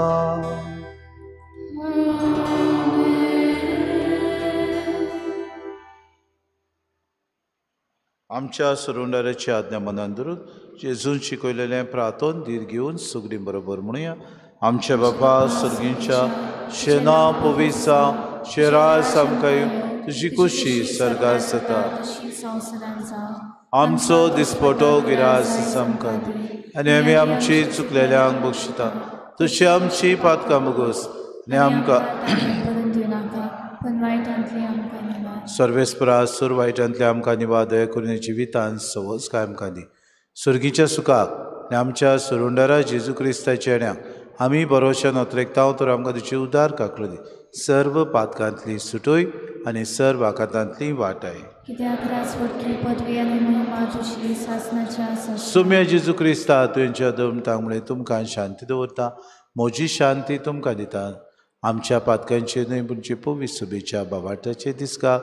आमच्या सरुंडाराची आज्ञा मनान धरून जेजून शिकयलेलें प्रार्थन धीर घेवन सगळीं बरोबर म्हणुया. आमच्या बापा सर्गींच्या शेना पवित्र शेरास आमकां तुजी कुशी सर्गार जाता. आमचो दिसपटो गिरास आमकां दी आनी आमी आमची चुकलेल्यांक बक्षिता तशी आमची पातकां बगोस आनी आमकां सर्वेस्परा सुर वायटांतले आमकां निवा दया करून जिवितान सवस काय आमकां दी. सुर्गीच्या सुखाक आनी आमच्या सुरुंडारा जेजू क्रिस्ताच्या येण्याक आमी बरोवच्या नोत्रेकताव तर आमकां तुजी उदार काकलो दी. सर्व पातकांतली सुटोय आनी सर्व आकांतांतली वाटाय. सुम्या जेजू क्रिस्ता तुमच्या दमतांक म्हळें तुमकां शांती दवरता, म्हजी शांती तुमकां दिता. आमच्या पातकांचेर न्हय पूण जे पवित्र सभेच्या बाबाटाचे दिसका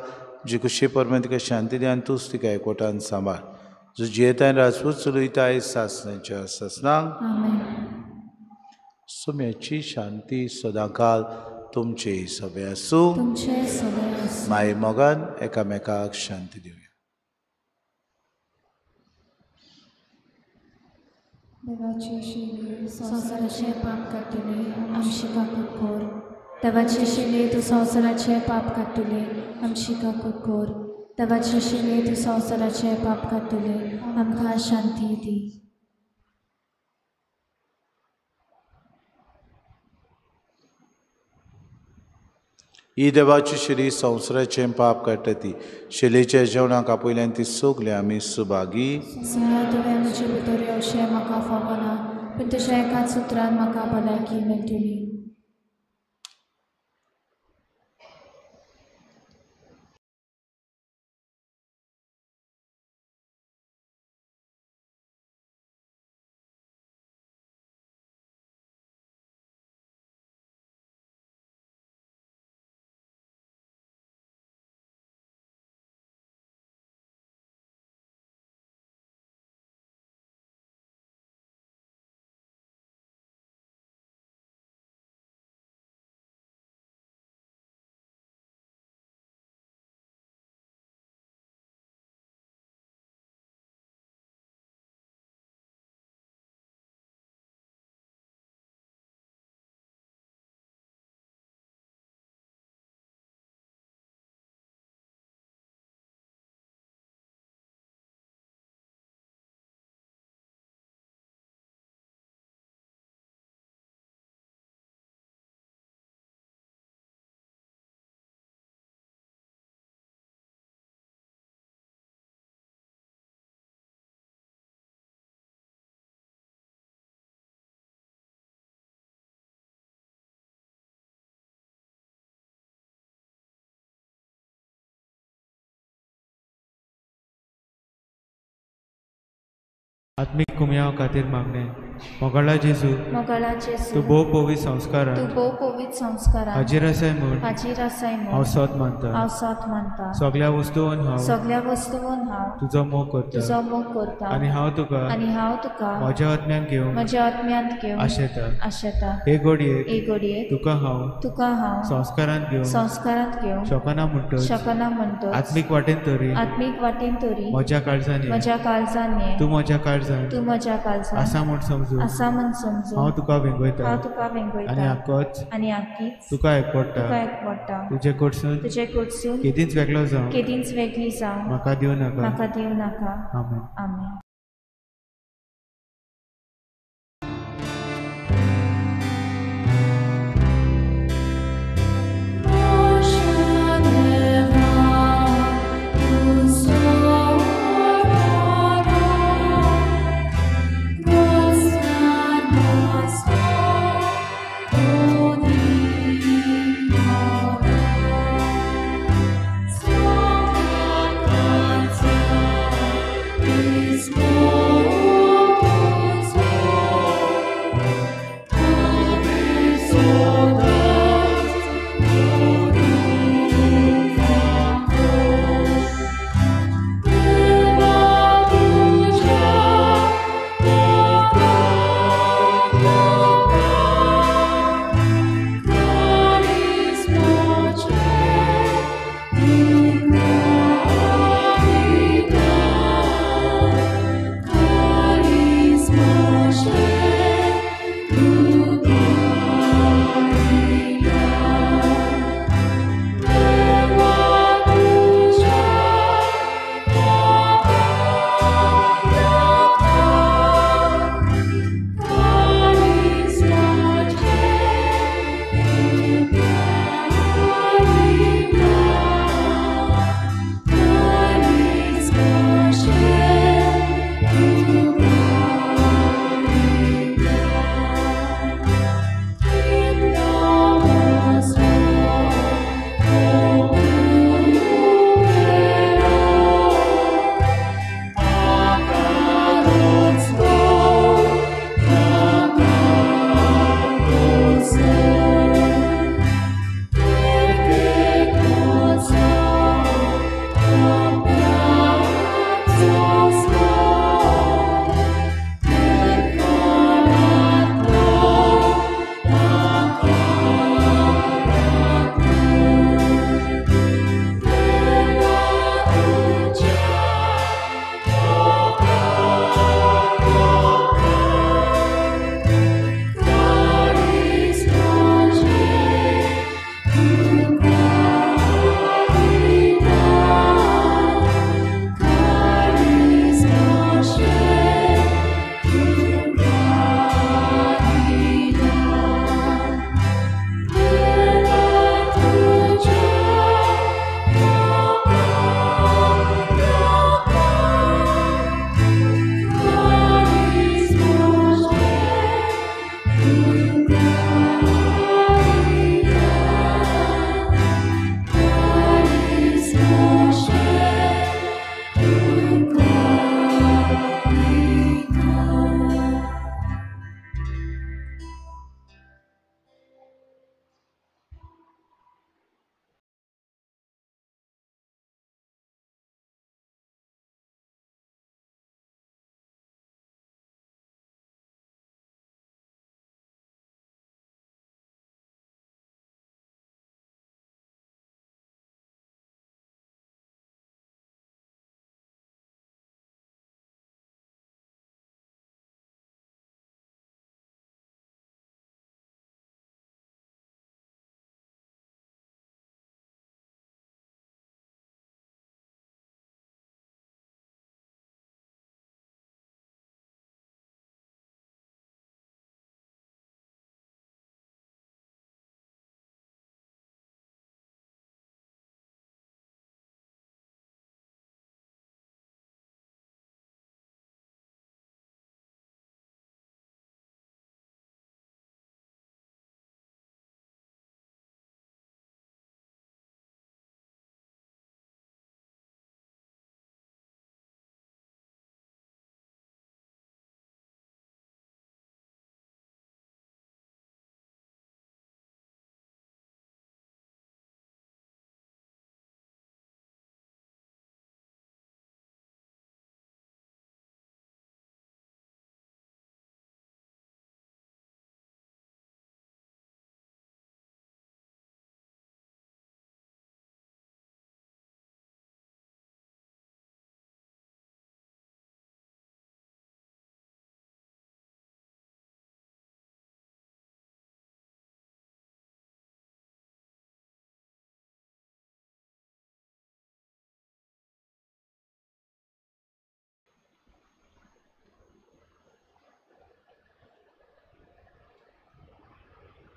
जी कुशी परमें तिका शांती दी आनी तूंच तिका एकवटान सांबाळ. जो जियेताय राजपूत चलयताय सासणाच्या सासणांक. सुम्याची शांती सदांकाल तुमचे सगळे आसूं. माय मोगान एकामेकाक शांती दिवया. देवाची शिले संवसाराचे पाप काडटले आमची काकूत कर. देवाची शिले तूं संवसाराचे पाप काडटले आमची काकूत कर. देवाची शिले तूं संवसाराचे पाप काडटले आमकां शांती दी. ही देवाची शिली संवसाराचें पाप काडटा ती शिलेच्या जेवणाक आपयल्यान ती सगळीं आमी सुभागी. तुवें म्हजे भितर येवचें म्हाका फावना, पूण तुज्या एकाच उतरान म्हाका भलायकी मेळटली. आत्मीक कुमयाव खातीर मागणें. मोगाळा जेजू, मोगाळा जेजू, तूं भोव पवित्र संस्कारान, तूं भोव पवित्र संस्कारान हाजीर आसाय म्हूण, हाजीर आसाय म्हूण हांव सत मानता, हांव सत मानता. सगळ्या वस्तून हांव, सगळ्या वस्तून हांव तुजो मोग करता, तुजो मोग करता. आनी हांव तुका, आनी हांव तुका म्हज्या आत्म्यांत घेवन, म्हज्या आत्म्यांत घेवन आशेता, आशेता. हे घडयेक, हे घडयेक तुका हांव, तुका हांव संस्कारांत घेवन, संस्कारांत घेवन शकना म्हणटच, शकना म्हणटच आत्मीक वाटेन तरी, आत्मीक वाटेन तरी म्हज्या काळजान, म्हज्या काळजान तूं म्हज्या काळजान, तूं म्हज्या काळजान आसा म्हूण समजून, आसा म्हूण समजून हांव तुका वेंगयता, हांव तुका वेंगयता. आनी आकोच, आनी आकीच तुका एकवडटा, तुका एकवडटा. तुजे कडसून, तुजे कडसून केदींच वेगळो जावं, केदींच वेगळी जावं म्हाका दिवं नाका, म्हाका दिवं नाका. आमेन. आमेन. Is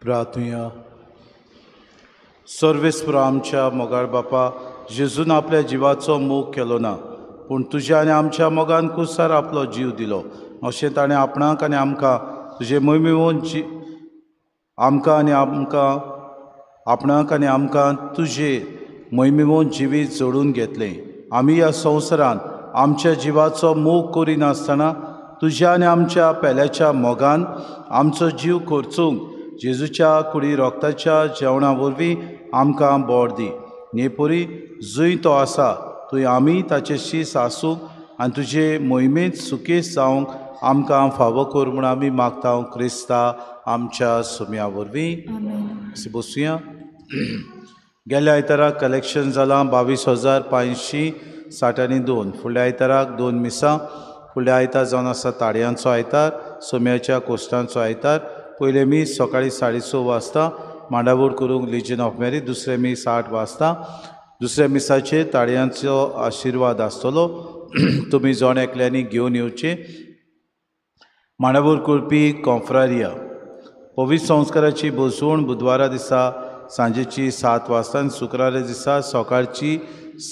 प्रार्थुया. सर्वेस्पर आमच्या मोगाळ बापा, जेजून आपल्या जिवाचो मोग केलो ना, पूण तुज्या आनी आमच्या मोगान कुसार आपलो जीव दिलो. अशें ताणें आपणाक आनी आमकां तुजे मोहिमेवन आमकां आनी आमकां आपणाक आनी आमकां तुजे मोहिमेवन जिवीत जोडून घेतलें. आमी ह्या संवसारांत आमच्या जिवाचो मोग करिनासतना तुज्या आनी आमच्या पेल्याच्या मोगान आमचो जीव खर्चूंक जेजूच्या कुडी रोगताच्या जेवणा वरवीं आमकां बोर दी. नेपुरी जंय तो आसा थंय आमी ताचे शीस आसूंक आनी तुजे मोहिमेंत सुकेस जावंक आमकां फावो कर म्हूण आमी मागता क्रिस्ता आमच्या सुम्या वरवीं. बसुया. गेल्या आयताराक कलेक्शन जालां 22,562. फुडल्या आयताराक 2 मिसां. फुडल्या आयतार जावन आसा ताळयांचो आयतार, सोम्याच्या कोश्टांचो आयतार. पयलें मीस सकाळीं 6:30 वाजता मांडावळ करूंक लिजन ऑफ मॅरी. दुसरें मीस 8 वाजता. दुसऱ्या मिसाचेर ताळयांचो आशिर्वाद आसतलो. तुमी जण एकल्यांनी घेवन येवचें. मांडावळ करपी कॉन्फ्रारिया. पवित्र संस्काराची बसवण बुधवारा दिसा सांजेची 7 वाजता आनी शुक्रारा दिसा सकाळची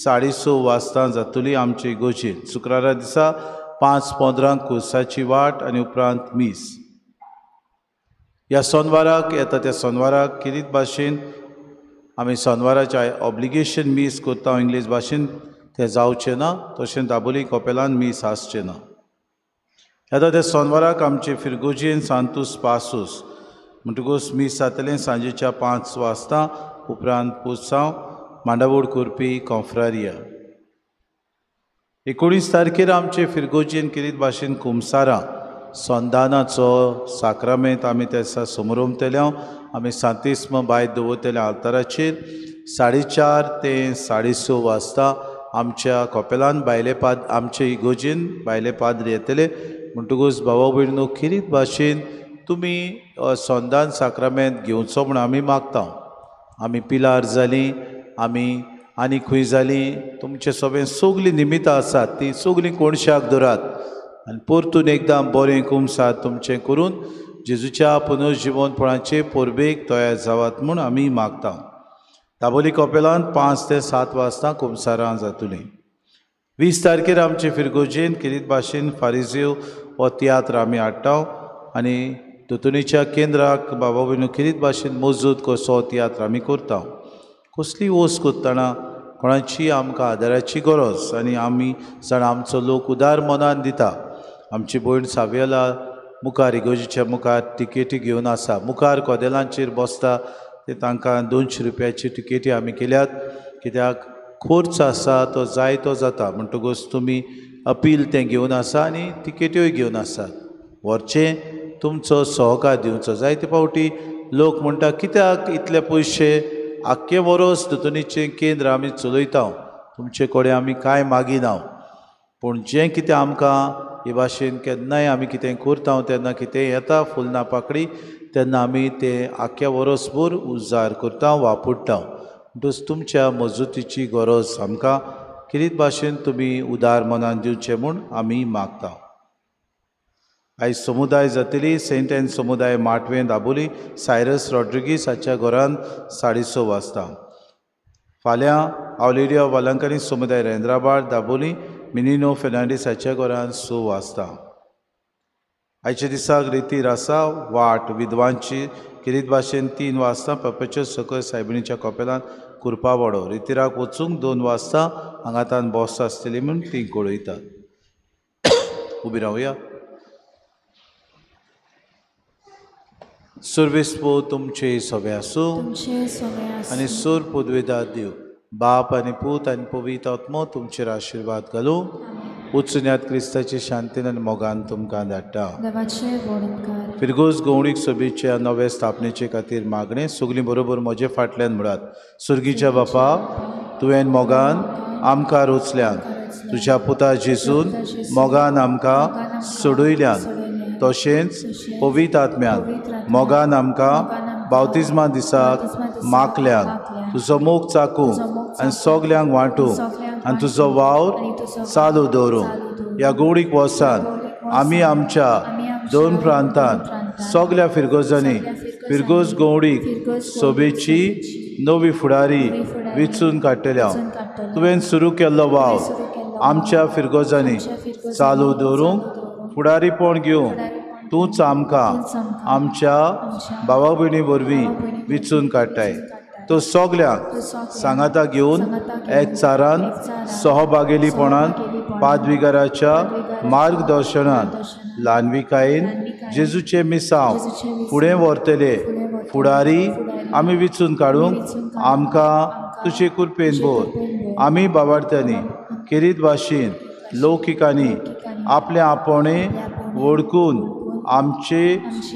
6:30 वाजता जातली आमची इगर्जेंत. शुक्रारा दिसा 5:15 कुर्साची वाट आनी उपरांत मीस. ह्या सोनवाराक येता त्या सोनवाराक किरीत भाशेन आमी सोनवाराच्या ऑब्लिगेशन मीस करता इंग्लीश भाशेन, तें जावचें ना. तशें दाबोली कपेलान मीस आसचें ना. येता त्या सोनवाराक आमचे फिरगोजेन सांतूस पासूस म्हणटकूच मीस जातलें सांजेच्या 5 वाजता. उपरांत पुसांव. मांडावळ करपी कॉन्फ्रारिया. 19 तारखेर आमचे फिरगोजेन किरीत भाशेन कुमसारां संदानाचो साक्रामेंत आमी त्या दिसा समरोमतले. आमी सांतिस्म बायत दवरतले आल्ताराचेर. 4:30 ते 6:30 वाजता आमच्या कपेलान भायले पाद आमचे इगोजेन भायले पाद्र येतले. म्हणटकूच भावा भयणीनो किरीत भाशेन तुमी संदान साक्रामेंत घेवचो म्हूण आमी मागता. आमी पिलार जालीं, आमी आनी खंय जालीं, तुमचे सगळें सगळीं निमित्तां आसात तीं सगळीं कोणशाक धरात आनी परतून एकदां बरें कुमसार तुमचें करून जेजूच्या पुनर्जिवनपणाचे परबेक तयार जावात म्हूण आमी मागता. दाबोली कपेलान 5 ते 7 वाजता कुमसारां जातलीं. 20 तारखेर आमचे फिरगोजेन किरीत भाशेन फारिजीव हो तियात्र आमी हाडटा आनी दोतोनीच्या केंद्राक बाबा भयणीनो किरीत भाशेन मजूद कसो तियात्र आमी करता. कसली वस्त करतना कोणाची आमकां आदाराची गरज आनी आमी जाण आमचो लोक उदार मनान दिता. आमची भयण सावयला मुखार इगोजीच्या मुखार तिकेटी घेवन आसा, मुखार कदेलांचेर बसता ते तांकां 200 रुपयाची तिकेटी आमी केल्यात. कित्याक खर्च आसा तो जाय तो जाता. म्हणटकूच तुमी अपील तें घेवन आसा आनी तिकेट्योय घेवन आसात. व्हरचें तुमचो सहकार दिवचो. जायते फावटी लोक म्हणटा कित्याक इतले पयशे, आख्खे वरोस दोतोनीचें केंद्र आमी चलयता, तुमचे कडेन आमी कांय मागिना, पूण जें कितें आमकां हे भाशेन केन्नाय आमी कितें करता तेन्ना कितें येता फुलना पाकळी तेन्ना आमी तें आख्ख्या वरोसभर उजार करता वापरता. म्हणटकूच तुमच्या मजुतीची गरज आमकां किरीत भाशेन तुमी उदार मनान दिवचें म्हूण आमी मागता. आयज समुदाय जातली सेंट एन समुदाय माटवें दाबोली सायरस रॉड्रिगीस हाच्या घरान 6:30 वाजता. फाल्यां आवलेडिया वालंकरी समुदाय रेंद्राबार दाबोली मिनिनो फेर्नांडीस हाच्या घरान 6 वाजता. आयच्या दिसाक रितीर आसा वाट विद्वांची किरीत भाशेन 3 वाजता पपेच्यो सकयल सायबिणीच्या कपेलान कुरपावाडो. रितीराक वचूंक 2 वाजता हांगातान बस आसतली म्हूण ती कळयतात. उबी रावया. सर्वेस्पर तुमचे सगळे आसूं आनी सोर पुदवेदार देव बाप आनी पूत आनी पवित्र आत्मो तुमचेर आशिर्वाद घालूं. उचुन्यात क्रिस्ताची शांतीन आनी मोगान तुमकां धाडटा. फिरगोज गवणीक सभेच्या नवे स्थापनेचे खातीर मागणें सगळीं बरोबर म्हजे फाटल्यान म्हणात. सुर्गीच्या बापा, तुवें मोगान आमकां रोचल्यान, तुज्या पुता जेजून मोगान आमकां सोडयल्यान, तशेंच पवित्र आत्म्यान मोगान आमकां बावतिज्मा दिसाक मागल्यान, तुजो मोग चाकूंक आनी सगल्यांक वांटूंक आनी तुजो वावर चालू दवरूंक. ह्या गोवडीक वर्सान आमी आमच्या 2 प्रांतान सगल्या फिरगोजांनी फिरगोज गवडीक सभेची नवी फुडारी विचून काडटल्या। तुवें सुरू केल्लो वावर आमच्या फिरगोजांनी चालू दवरूंक फुडारीपण घेवंक तूंच आमकां आमच्या भावा भयणी वरवीं विचून काडटाय। तो सगल्यांक सांगाता घेवन एकचारान सहभागेलीपणान पादविगाराच्या मार्गदर्शनान ल्हानविकायेन जेजूचे मिसांव फुडें व्हरतले फुडारी आमी विचून काडूंक आमकां तुजे कृपेन भर। आमी बाबार्थ्यांनी खेरीत भाशेन लौकिकांनी आपले आपोणे वळखून आमचे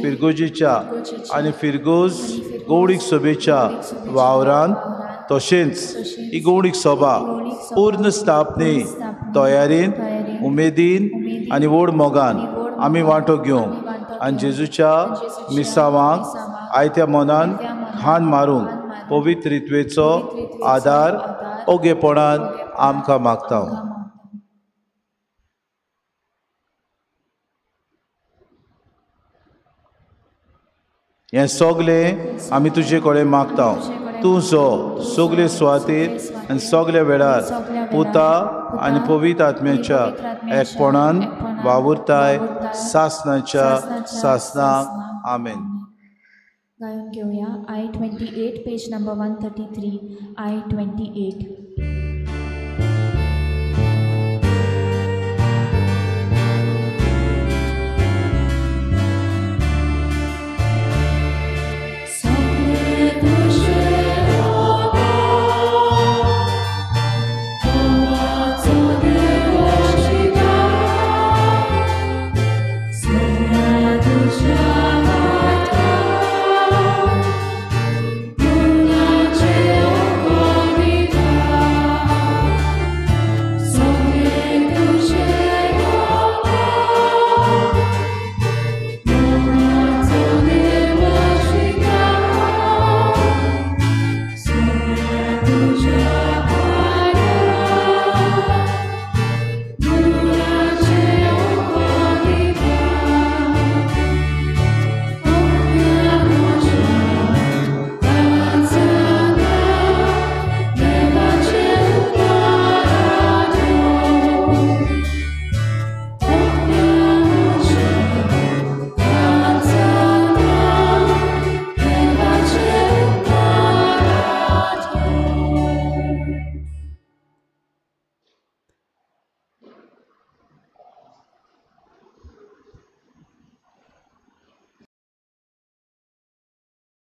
फिरगोजेच्या आनी फिरगोज गौडीक सभेच्या वावरान तशेंच ही गौडीक सभा पूर्ण स्थापने तयारेन उमेदीन आनी व्हड मोगान आमी वांटो घेवंक आनी जेजूच्या मिसावांक आयत्या मनान खान मारूंक पवित्र रित्वेचो आदार ओगेपणान आमकां मागता। हें सगलें आमी तुजे कडेन मागता, तूं जो सगले सुवातेर आनी सगल्या वेळार पुता आनी पवित्र आत्म्याच्या एकपणान वावुरताय सासनाच्या सासनाक। आमेन। गायन घेवया I 28 page number 133 I 28।